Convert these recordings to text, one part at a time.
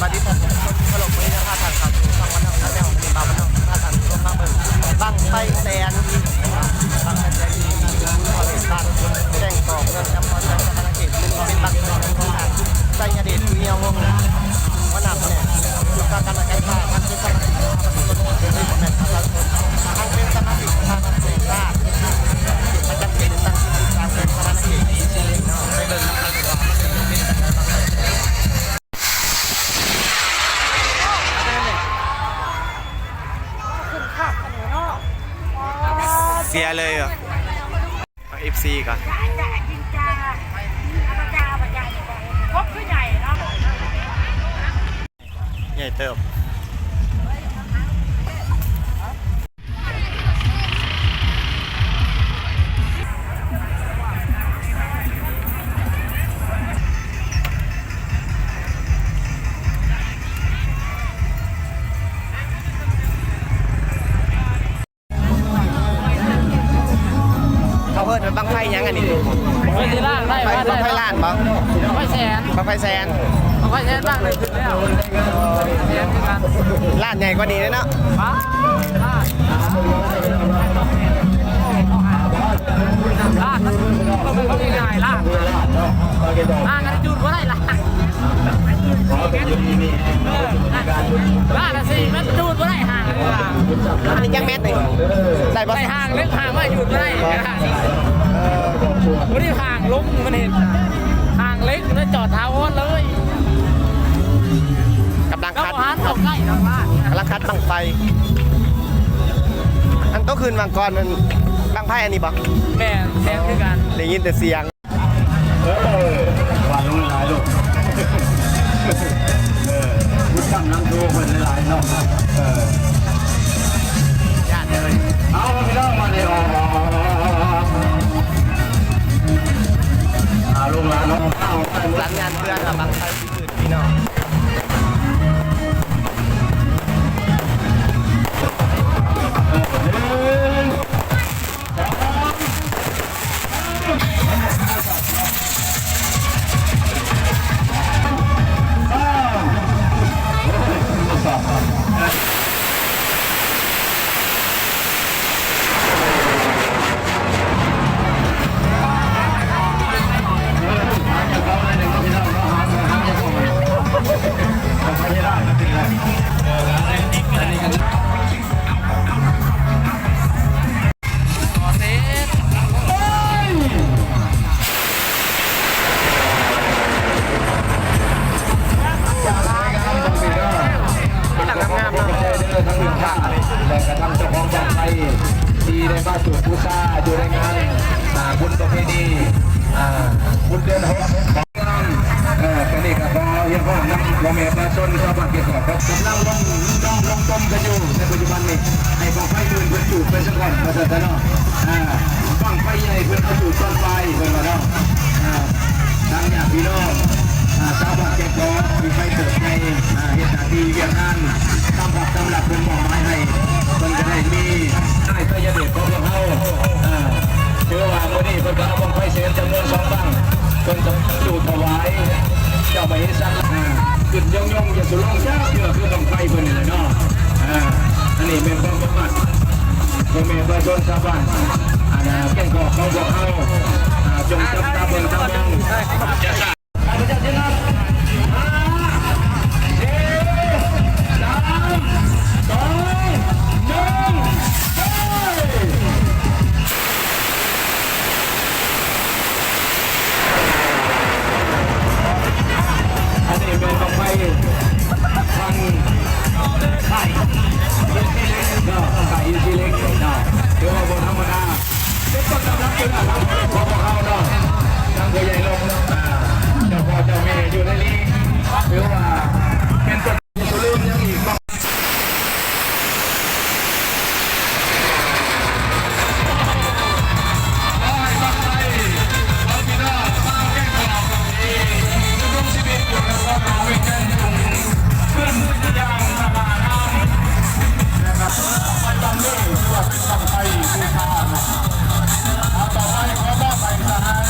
ສະບາຍດີທ່ານຜູ້ຊົມທີ່ເຄົາລົບ, ມື້ນີ້ພາທ່ານເຂົ້າສູ່ຊ່ອງບ້ານນອກຊາແນລ, ມື້ນີ້ບ່າວບ້ານນອກ ພາທ່ານຜູ້ຊົມມາເບິ່ງບັ້ງໄຟແສນ, ບັ້ງໄຟແສນທີ່ຢູ່ບໍລິເວນບ້ານແກ້ງກອກ ເມືອງຈຳພອນ ແຂວງສະຫວັນນະເຂດ, ເປັນບັ້ງໄຟແສນຂອງທ່ານໄຊຍະເດດ ເຫືອວົງ ຫົວໜ້າພະແນກ ຢູ່ການການແຂວງ ທ່ານເປັນສະມາຊິກສະພາປະຊາຊົນ ຫຼືບໍ່ແມ່ນປະຊາຊົນ ທັງເປັນສະມາຊິກສະພາແຫ່ງຊາດ ປະຈຳເຂດເລືອກຕັ້ງທີສິບສາມ ແຂວງສະຫວັນນະເຂດ ໄປເບິ່ງນຳກັນວ່າມັນເປັນຈັ່ງໃດ. ເສຍເລີຍວ່າ ເອັຟຊີກ່ອນ. ໃຫຍ່ເຕີບ. ເຂົາເອີ້ນວ່າບັ້ງໄຟຫຍັງອັນນີ້? ບັ້ງໄຟລ້ານໄດ້ ບັ້ງໄຟລ້ານບໍ່? ບັ້ງໄຟແສນ ບັ້ງໄຟແສນ ບັ້ງໄຟແສນ ບັ້ງໜຶ່ງຂຶ້ນແລ້ວ ແສນຄືກັນ. ລ້ານໃຫຍ່ກວ່ານີ້ເດ້ເນາະ. ລ້ານມັນບໍ່ແມ່ນຂອງງ່າຍໆ ລ້ານ ລ້ານມັນຈູດບໍ່ໄດ້ ລ້ານ ເອີ ລ້ານລະສີ່ມັນຈູດບໍ່ໄດ້ ຫ້າງ ອັນນີ້ຈັກແມັດນີ້ ໄດ້ບໍ່? ໄດ້ຫ້າງເຫຼັກ ຫ້າງໄວ້ຈູດບໍ່ໄດ້ ບໍ່ໄດ້ຫ້າງລົງ ມັນເຫັນຫ້າງເຫຼັກ ແລ້ວຈອດຖາວອນເລີຍ. ກຳລັງ ເຮົາ ຄັດ ບໍ່ຫັນເຂົ້າໃກ້ດອກຫຼານ ກຳລັງຄັດບັ້ງໄຟ. ອັນໂຕຄືນຫວ່າງກ່ອນນັ້ນ ບັ້ງໄຟອັນນີ້ບໍ່? ແມ່ນ ແມ່ນຄືກັນ ໄດ້ຍິນແຕ່ສຽງ. ເອີ ຫວານລົງຫຼາຍລູກ ເອີ ພຸດຈຳນຳໂທເພິ່ນຫຼາຍໆເນາະ ເອີ ຢ້ານເລີຍ. ເອົາ ພີ່ນ້ອງ ມາເດ້ ອອກ ອອກ ອອກ ອອກ ອອກ ອາ ລູກຫຼານເນາະ ເອົາ ສັນຍານເຕືອນວ່າບັ້ງໄຟ ພີ່ນ້ອງ ເອີ ໜຶ່ງ ສອງ ສາມ ແລະກະທັງເຈົ້າຂອງບັ້ງໄຟທີ່ໄດ້ມາສວດບູຊາຢູ່ໃນງານ ອ່າ ບຸນປະເພນີ ອ່າ ບຸນເດືອນຫົກ ເອີ ກະນີ້ກະຂໍຮຽກຮ້ອງນຳພໍ່ແມ່ປະຊາຊົນຊາວບ້ານແກ້ງກອກ ກຳລັງລົງ ລົງ ລົງຕົ້ມກັນຢູ່ໃນປັດຈຸບັນນີ້ ໃຫ້ບັ້ງໄຟອື່ນເພິ່ນຈູດໄປສາກ່ອນ ວ່າຊັ້ນຊະເນາະ. ອ່າ ບັ້ງໄຟໃຫຍ່ເພິ່ນເອົາຈູດຕອນປາຍ ເພິ່ນວ່າເນາະ. ອ່າ ທາງຍາດພີ່ນ້ອງ ອ່າ ຊາວບ້ານແກ້ງກອກທີ່ໄປເກີດໃນ ອ່າ ເຮັດໜ້າທີ່ວຽກງານຕາມພັກຕາມລັດເພິ່ນມອບໝາຍໃຫ້ ເພິ່ນກະໄດ້ມີ ອ້າຍໄຊຍະເດດຂອງພວກເຮົາ ເອີ ຖືວ່າມື້ນີ້ເພິ່ນກະເອົາບັ້ງໄຟແສນຈຳນວນສອງບັ້ງ ເພິ່ນກະຈູດຖວາຍເຈົ້າມະເຫສັກ ຂຶ້ນຍົງໆ ຢ່າສຸລົງຈັກເທື່ອ ຄືບັ້ງໄຟເພິ່ນນີ້ແຫຼະເນາະ. ເອີ ອັນນີ້ແມ່ນຄວາມປະໝາດ ພໍ່ແມ່ປະຊາຊົນຊາວບ້ານ ອັນ ແກ້ງກອກຂອງພວກເຮົາ ຈົ່ງຈັບຕາເບິ່ງຕາມອງ. ຂ້າພະເຈົ້າຈະນັບ ຫ້າ ສີ່ ສາມ ສອງ ໜຶ່ງ ໄປ! ອັນນີ້ແມ່ນບັ້ງໄຟທາງຄ້າຍອິນຊີເລັກເນາະ, ຄ້າຍອິນຊີເລັກເນາະ, ຖືວ່າບໍ່ທຳມະດາ. ເປັນຕົ້ນຕຳລັບເປັນອາຫານຂອງພວກເຮົາເນາະ, ທັງຜູ້ໃຫຍ່ລົງ ອ່າ ເຈົ້າພໍ່ເຈົ້າແມ່ຢູ່ໃນນີ້ ຖືວ່າເປັນຕົ້ນ ບໍ່ລືມຫຍັງອີກ. ຂໍໃຫ້ບັ້ງໄຟຂອງພີ່ນ້ອງຊາວແກ້ງກອກທີ່ດຳລົງຊີວິດຢູ່ໃນຄວາມເປັນເມືອງແກ່ນ ຈົງຂຶ້ນຢ່າງສະຫງ່າງາມນະຄັບ. ບັ້ງໄຟບັ້ງນີ້ຖືວ່າເປັນບັ້ງໄຟບູຊາ. ຕໍ່ໄປຂໍມອບໃຫ້ສະຫາຍ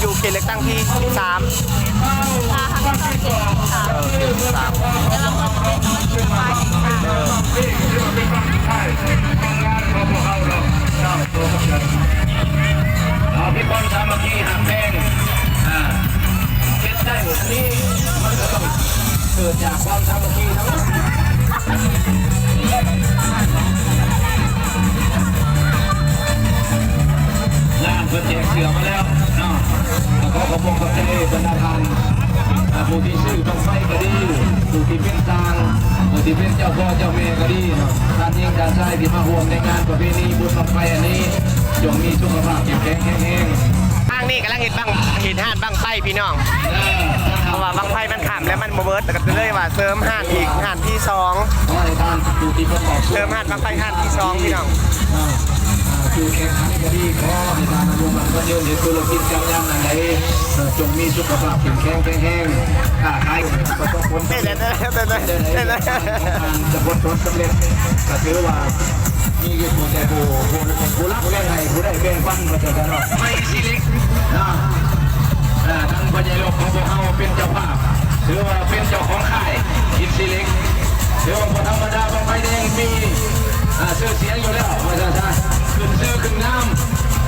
ຢູ່ເຂດເລືອກຕັ້ງທີສິບສາມ ອ່າ ເອີ ທີສິບສາມ ແຕ່ວ່າຄົນເປັນຄົນທີ່ມາເຂດເລືອກຕັ້ງທີສິບສາມ ເອີ ເອົາ ມີຄວາມສາມັກຄີຮັກແພງ ອ່າ ເຮັດໄດ້ ອັນນີ້ມັນກໍຕ້ອງເກີດຈາກຄວາມສາມັກຄີທັງໝົດ. ງານເພິ່ນແຈກເສື້ອມາແລ້ວເນາະ ກໍຂໍຂອບອົກຂອບໃຈບັນດາທ່ານ ອ່າ ຜູ້ທີ່ຊື້ບັ້ງໄຟກໍດີ ຜູ້ທີ່ເປັນຊ່າງ ຜູ້ທີ່ເປັນເຈົ້າພໍ່ເຈົ້າແມ່ກໍດີເນາະ ທ່ານຍິງທ່ານຊາຍທີ່ມາຮ່ວມໃນງານປະເພນີບຸນບັ້ງໄຟອັນນີ້ ຈົ່ງມີສຸຂະພາບເຂັ້ມແຂງແຂງແຮງ. ທາງນີ້ກຳລັງເຮັດບັ້ງ ເຮັດຮ້ານບັ້ງໄຟພີ່ນ້ອງ ເພາະວ່າບັ້ງໄຟມັນຂ້າມແລ້ວມັນບໍ່ເບິດ ແລ້ວກໍເລີຍວ່າເສີມຮ້ານອີກ ຮ້ານທີສອງ ເສີມຮ້ານບັ້ງໄຟຮ້ານທີສອງພີ່ນ້ອງ. ຢູ່ແຂວງໄທກໍດີ ຂໍໃຫ້ທ່ານອາຍຸໝັ້ນຂວັນຍືນ ເຮັດທຸລະກິດການງານອັນໃດ ເອີ ຈົ່ງມີສຸຂະພາບເຂັ້ມແຂງແຂງແຮງ ຄ້າຂາຍປະສົບຜົນສຳເລັດ ຈະປະສົບຜົນສຳເລັດ ກໍຖືວ່າມີຜູ້ໃຈບຸນ ຜູ້ ຜູ້ຮັກຜູ້ແລງໃຫ້ ຜູ້ໄດ້ແບ່ງປັນ ວ່າຊັ້ນຊະເນາະ. ໄຟຊີເລັກເນາະ ເອີ ທາງພໍ່ໃຫຍ່ລົບຂອງພວກເຮົາເປັນເຈົ້າພາບ ຖືວ່າເປັນເຈົ້າຂອງຄ້າຍອິນຊີເລັກ ຖືວ່າບໍ່ທຳມະດາ ບັ້ງໄຟແດງມີ ອ່າ ຊື່ສຽງຢູ່ແລ້ວ ວ່າຊັ້ນຊະ ຂຶ້ນຊື່ຂຶ້ນງາມ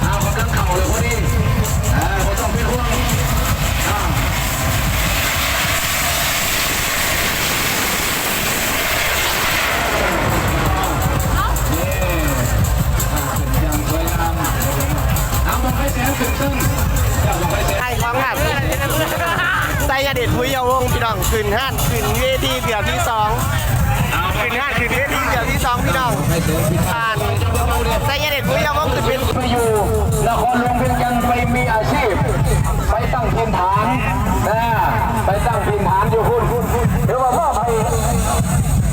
ອ່າ ກຳລັງເຂົ້າເລີຍພໍດີ ອ່າ ບໍ່ຕ້ອງເປັນຫ່ວງ ອ່າ ເອີ ອ່າ ຂຶ້ນຢ່າງສວຍງາມ ເອົາ ບັ້ງໄຟແສນຂຶ້ນເທິງ ເຈົ້າ ບັ້ງໄຟແສນ ໄທຂອງງາມ ໄຊຍະເດດ ພູຍາວົງ ພີ່ນ້ອງ ຂຶ້ນຮ້ານ ຂຶ້ນເວທີເທື່ອທີສອງ ຂຶ້ນຮ້ານຂຶ້ນເວທີເທື່ອທີສອງ ພີ່ນ້ອງ ຜ່ານໄຊຍະເດດ ພູຍາວົງ ຂຶ້ນເປັນ ໄປຢູ່ນະຄອນຫຼວງວຽງຈັນ ໄປມີອາຊີບ ໄປຕັ້ງຖິ່ນຖານນະ ໄປຕັ້ງຖິ່ນຖານຢູ່ພຸ້ນ ຫຼືວ່າມອບໃຫ້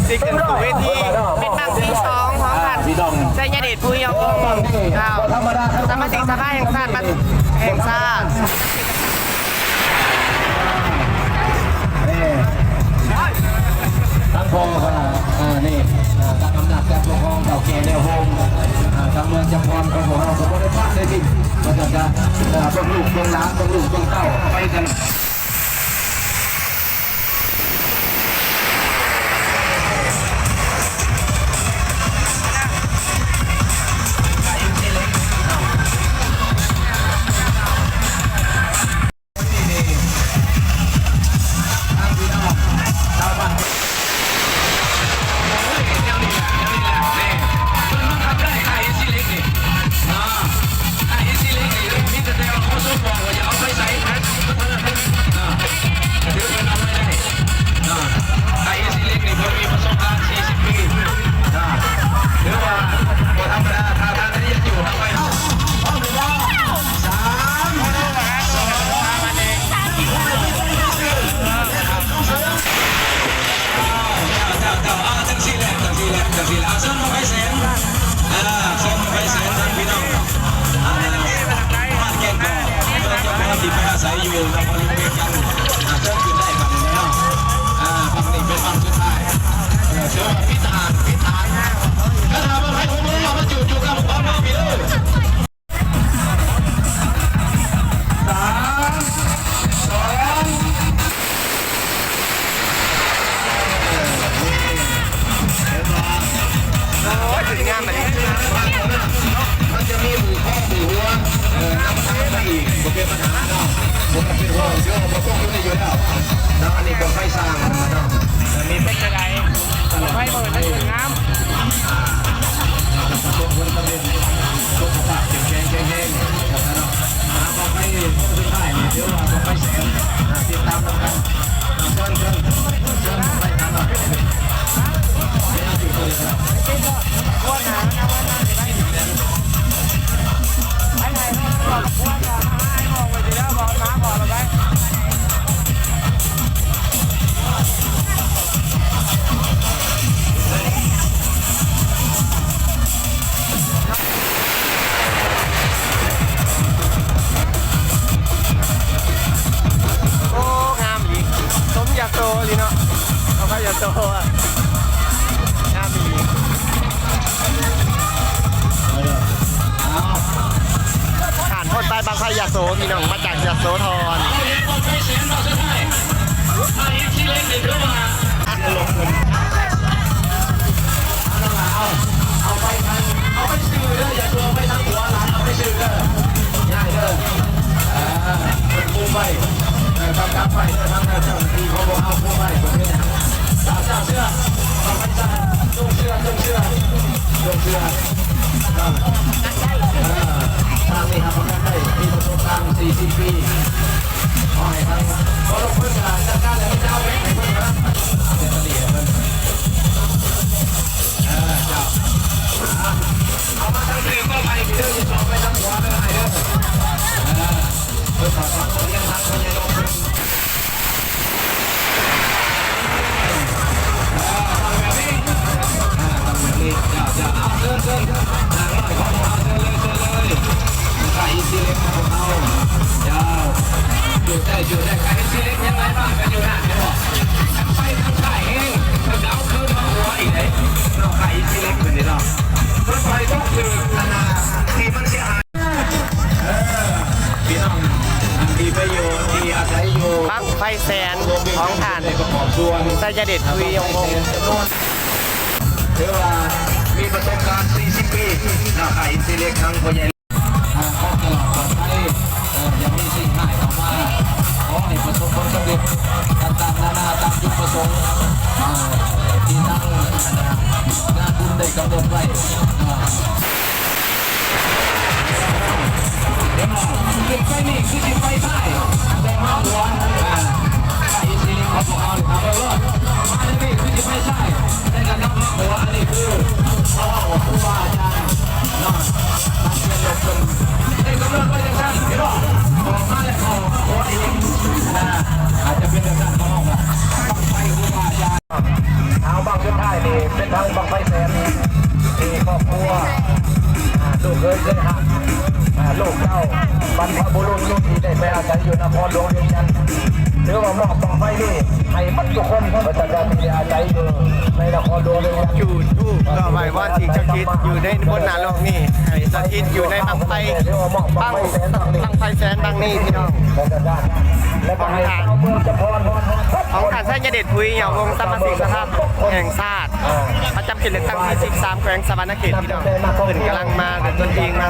ຊິຂຶ້ນສູ່ເວທີ ເປັນຄັ້ງທີສອງຂອງທ່ານ ອ່າ ພີ່ນ້ອງ ໄຊຍະເດດ ພູຍາວົງ ເຈົ້າ ສະມາຊິກສະພາແຫ່ງຊາດ ແຫ່ງຊາດ. ເອີ ທັງພໍ່ກໍ ເອີ ນີ້ ເອີ ຕັກອຳນາດການປົກຄອງເກົ່າແກ່ແນວໂຮມ ເອີ ທາງເມືອງຈຳພອນຂອງພວກເຮົາກໍບໍ່ໄດ້ພາດໄດ້ຜິດ ວ່າຊັ້ນຊະ ເອີ ເບິ່ງລູກເບິ່ງຫຼານ ເບິ່ງລູກເບິ່ງເຕົ້າໄປກັນ. ຈັ່ງຊີ້ແຫຼະ ຈັ່ງຊີ້ແຫຼະ ຈັ່ງຊີ້ແຫຼະ ເອົາ ເຊີນບັ້ງໄຟແສນ ເອີ ເຊີນບັ້ງໄຟແສນ ທ່ານພີ່ນ້ອງ ອ່າ ບ້ານແກ້ງກອກ ເມືອງຈຳພອນ ທີ່ໄປອາໄສຢູ່ນະຄອນຫຼວງວຽງຈັນ ອ່າ ເຊີນຂຶ້ນໄດ້ບັດນີ້ເນາະ ອ່າ ບັ້ງນີ້ເປັນບັ້ງສຸດທ້າຍ ເອີ ຖືວ່າປິດຖານ ປິດຖານ ຄັນຖ້າບັ້ງໄຟຫົວເມືອງ ເອົາມາຈູດຢູ່ກັບຂອງເຮົາພີ້ເດີ. ສາມ ສອງ ໂອ້ຍ ຂຶ້ນງາມບັດນີ້ ມັນຈະມີໝູ່ຄອງໝູ່ຫົວ ເອີ ນຳທາງມາອີກ ບໍ່ເປັນບັນຫາເນາະ ບໍ່ຕ້ອງເປັນຫ່ວງ ເດີ ບໍ່ຕົກຢູ່ນີ້ຢູ່ແລ້ວເນາະ ອັນນີ້ບັ້ງໄຟຊ້າງເນາະ ແຕ່ມີເປັນຈັ່ງໃດ ບັ້ງໄຟມື້ນີ້ຂຶ້ນງາມ. ປະສົບຜົນສຳເລັດ ສຸຂະພາບເຂັ້ມແຂງແຂງແຮງເນາະ ຫາບັ້ງໄຟມື້ສຸດທ້າຍນີ້ ຖືວ່າບັ້ງໄຟແສນ ຕິດຕາມນຳກັນ ເຊີນ ເຊີນ ເຊີນໄປທາງນັ້ນ. ໂອ້ ງາມອີ່ຫຼີ ສົມຢາໂຕອີ່ຫຼີເນາະ ບັ້ງໄຟຢາໂຕ ງາມອີ່ຫຼີ ຜ່ານພົ້ນໄປບັ້ງໄຟຢາ ໂສ ພີ່ນ້ອງ ມາຈາກຍະໂສທອນ. ທາງນີ້ຮັບປະກັນໄດ້ ມີປະສົບການສີ່ສິບປີ. ຂໍໃຫ້ທາງ ເພາະວ່າເພິ່ນກະຈັດການແລ້ວ ມີແຕ່ເອົາແບບໃຫ້ເພິ່ນເທົ່ານັ້ນ ເປັນຕະຫຼຽເພິ່ນ. ເອີ ເຈົ້າ ເອົາມາທາງເທິງກໍໄປເດີ ສອງໄປທາງຂວາເດີ ເອີ ເພິ່ນກໍສອນເຮົາຮຽນທາງເພິ່ນໃຫຍ່ລົງເພິ່ນ. ບັ້ງໄຟແສນຂອງທ່ານໄຊຍະເດດ ຄຸຍຍົງວົງ ຖືວ່າມີປະສົບການສີ່ສິບປີ ນະ ຂ້າອິນຊີເລັກ ທັງພໍ່ໃຫຍ່ ອ່າ ຄອບຕະຫຼອດປອດໄພ ເອີ ຢ່າມີສິ່ງຮ້າຍເຂົ້າມາ ຂໍໃຫ້ປະສົບຜົນສຳເລັດ ຕ່າງໆນານາ ຕາມຈຸດປະສົງ ອ່າ ທີ່ທາງ ອ່າ ງານບຸນໄດ້ກຳນົດໄວ້ ອ່າ. ເຫັນບໍ່? ຂຶ້ນໄປນີ້ຄືຊິໄປຊ້າຍ ແຕ່ມາຂວາ ອ່າ ໄປຊິເຂົາບໍ່ເອົາ ເອົາເບິ່ງໂລດ ມາທາງນີ້ຄືຊິໄປຊ້າຍ ແຕ່ກໍກັບມາຂວາ ອັນນີ້ຄືເຂົາເວົ້າວ່າຄູບາອາຈານເນາະ ນັກຮຽນເພິ່ນໄດ້ກຳນົດໄວ້ຈັ່ງຊັ້ນ ເຫັນບໍ່? ອອກມາແລ້ວເຂົ້າຂວາອີກນະ ອາດຈະເປັນຈັ່ງຊັ້ນ ເຂົາເວົ້າວ່າໄປຄູບາອາຈານ. ເອົາ ບັ້ງສຸດທ້າຍນີ້ເປັນທັງບັ້ງໄຟແສນ ທີ່ຄອບຄົວ ອ່າ ລູກເຂີຍເຄີຍຮັກ ອ່າ ລູກເຕົ້າ ບັນພະບຸລຸດທີ່ໄດ້ໄປອາໄສຢູ່ນະຄອນຫຼວງວຽງຈັນ ຖືວ່າມອບບັ້ງໄຟນີ້ໃຫ້ໝົດທຸກຄົນ ປະຊາຊົນທີ່ອາໄສຢູ່ໃນນະຄອນຫຼວງວຽງຈັນ ຈູດທູບກໍໄຫວ້ວອນສິ່ງສັກສິດຢູ່ໃນບົນໜ້າໂລກນີ້ ໃຫ້ສະຖິດຢູ່ໃນບັ້ງໄຟ ບັ້ງ ບັ້ງໄຟແສນບັ້ງນີ້ ພີ່ນ້ອງ ຂອງທ່ານ ຂອງທ່ານໄຊຍະເດດ ຜຸຍເຫຍົາວົງ ສະມາຊິກສະພາແຫ່ງຊາດ ປະຈຳເຂດເລືອກຕັ້ງທີສິບສາມ ແຂວງສະຫວັນນະເຂດ ພີ່ນ້ອງ ເພິ່ນກຳລັງມາ ເດີນຕົນເອງມາ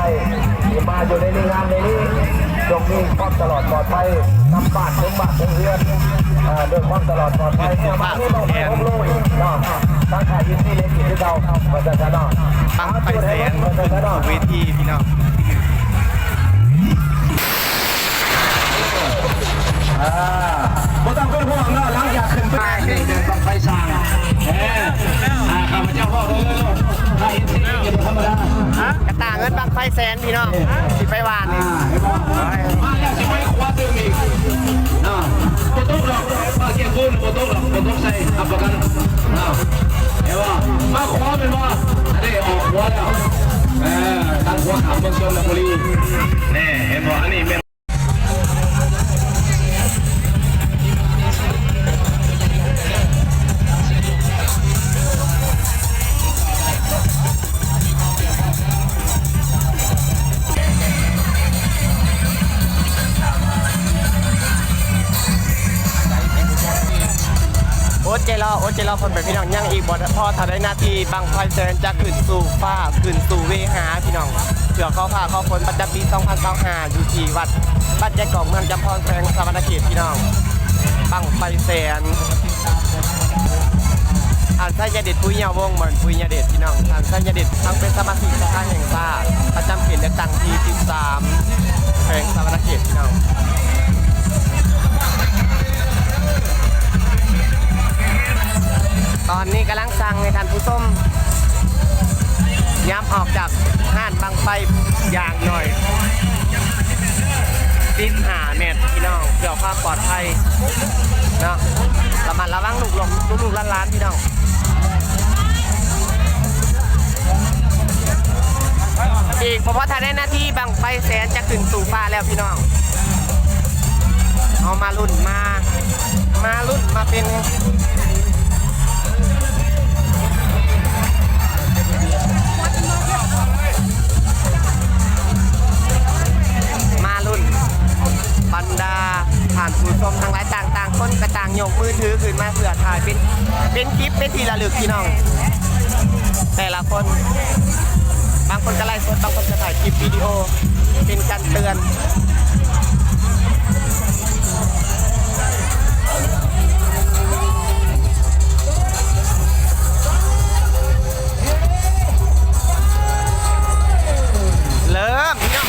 ທີ່ມາຢູ່ໃນງານໃນນີ້ ຈົ່ງມີຄວາມຕະຫຼອດປອດໄພ ນຳບ້ານເຖິງບ້ານເຖິງເຮືອນ ເອີ ດ້ວຍຄວາມຕະຫຼອດປອດໄພ ເປັນສຸຂະສຸຂະແຂນ ເນາະ ທັງຂ້າອິນຊີເລັກອີກຄືເກົ່າ ວ່າຊັ້ນຊະເນາະ ບັ້ງໄຟແສນຂຶ້ນສູ່ເວທີ ພີ່ນ້ອງ. ອ່າ ບໍ່ຕ້ອງເປັນຫ່ວງເນາະ ຫຼັງຈາກຂຶ້ນໄປ ນີ້ເປັນບັ້ງໄຟຊ້າງ ເອີ ອ່າ ຂ້າພະເຈົ້າເວົ້າໄດ້ເລີຍ ຖ້າເອັນຊີເອັນບໍ່ທຳມະດາ ກະຕ່າເງິນບັ້ງໄຟແສນ ພີ່ນ້ອງ ຊິໄປຫວ່ານນີ້ ອ່າ ເຫັນບໍ່? ມາແລ້ວຊິໄປຄວ້າຕື່ມອີກ ອ່າ ບໍ່ຕົກດອກ ມາກຽມໂກນບໍ່ຕົກດອກ ບໍ່ຕົກໃສ່ ຮັບປະກັນ ອ່າ ເຫັນບໍ່? ມາຂວາແມ່ນບໍ່? ອັນນີ້ອອກຂວາແລ້ວ ເອີ ທາງຂວາຂ້າມເມືອງຊົນນະບູລີ ແນ່ ເຫັນບໍ່? ອັນນີ້ແມ່ນ ອົດໃຈລໍ ອົດໃຈລໍ ພໍ່ແມ່ພີ່ນ້ອງ ຍັງອີກບໍ່ພໍເທົ່າໃດນາທີ ບັ້ງໄຟແສນຈະຂຶ້ນສູ່ຟ້າ ຂຶ້ນສູ່ເວຫາ ພີ່ນ້ອງ ເພື່ອຂໍຟ້າຂໍຝົນປະຈຳປີສອງພັນຊາວຫ້າ ຢູ່ທີ່ວັດ ວັດຍາຍກອງ ເມືອງຈຳພອນ ແຂວງສະຫວັນນະເຂດ ພີ່ນ້ອງ ບັ້ງໄຟແສນ ທ່ານໄຊຍະເດດ ປຸຍຍາວົງ ບໍ່ແມ່ນປຸຍຍາເດດ ພີ່ນ້ອງ ທ່ານໄຊຍະເດດ ທັງເປັນສະມາຊິກສະພາແຫ່ງຊາດ ປະຈຳເຂດເລືອກຕັ້ງທີສິບສາມ ແຂວງສະຫວັນນະເຂດ ພີ່ນ້ອງ. ຕອນນີ້ກຳລັງສັ່ງໃຫ້ທ່ານຜູ້ຊົມ ຍັບອອກຈາກຮ້ານບັ້ງໄຟຢ່າງໜ້ອຍສິບຫ້າແມັດ ພີ່ນ້ອງ ເພື່ອຄວາມປອດໄພເນາະ ລະມັດລະວັງລູກຫຼານ ລູກໆຫຼານໆ ພີ່ນ້ອງ. ອີກບໍ່ພໍເທົ່າໃດນາທີ ບັ້ງໄຟແສນຈະຂຶ້ນສູ່ຟ້າແລ້ວ ພີ່ນ້ອງ. ເຮົາມາລຸ້ນ ມາ ມາລຸ້ນມາເປັນ ມາລຸ້ນ ຜູ້ຊົມທັງຫຼາຍຕ່າງ ຕ່າງຄົນກໍຕ່າງຍົກມືຖືຂຶ້ນມາເພື່ອຖ່າຍເປັນ ເປັນຄລິບເປັນທີ່ລະລຶກພີ່ນ້ອງ ແຕ່ລະຄົນ ບາງຄົນກໍໄລຟ໌ສົດ ບາງຄົນກໍຖ່າຍຄລິບວິດີໂອເປັນການເຕືອນ. ເລີ່ມພີ່ນ້ອງ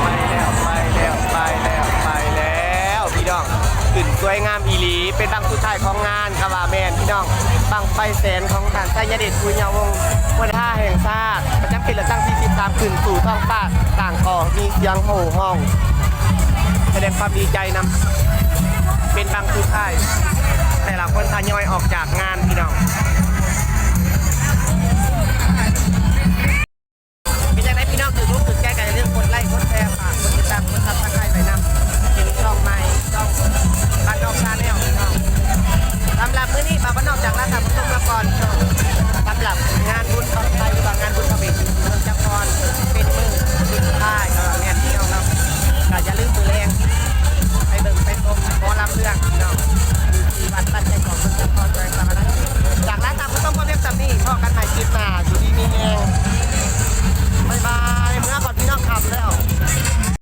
ໄປແລ້ວ ໄປແລ້ວ ໄປແລ້ວ ໄປແລ້ວ ໄປແລ້ວ ໄປແລ້ວ ພີ່ນ້ອງ ຂຶ້ນສວຍງາມອີ່ຫຼີ ເປັນບັ້ງສຸດທ້າຍຂອງງານ ກະວ່າແມ່ນພີ່ນ້ອງ ບັ້ງໄຟແສນຂອງທ່ານໄຊຍະເດດ ບຸນຍະວົງ ຫົວໜ້າແຫ່ງຊາດ ປະຈຳເຂດເລືອກຕັ້ງທີສິບສາມ ຂຶ້ນສູ່ທ້ອງຟ້າ ຕ່າງກໍມີສຽງໂຫ່ຮ້ອງ ສະແດງຄວາມດີໃຈນຳ ເປັນບັ້ງສຸດທ້າຍ ແຕ່ລະຄົນທະຍອຍອອກຈາກງານພີ່ນ້ອງ.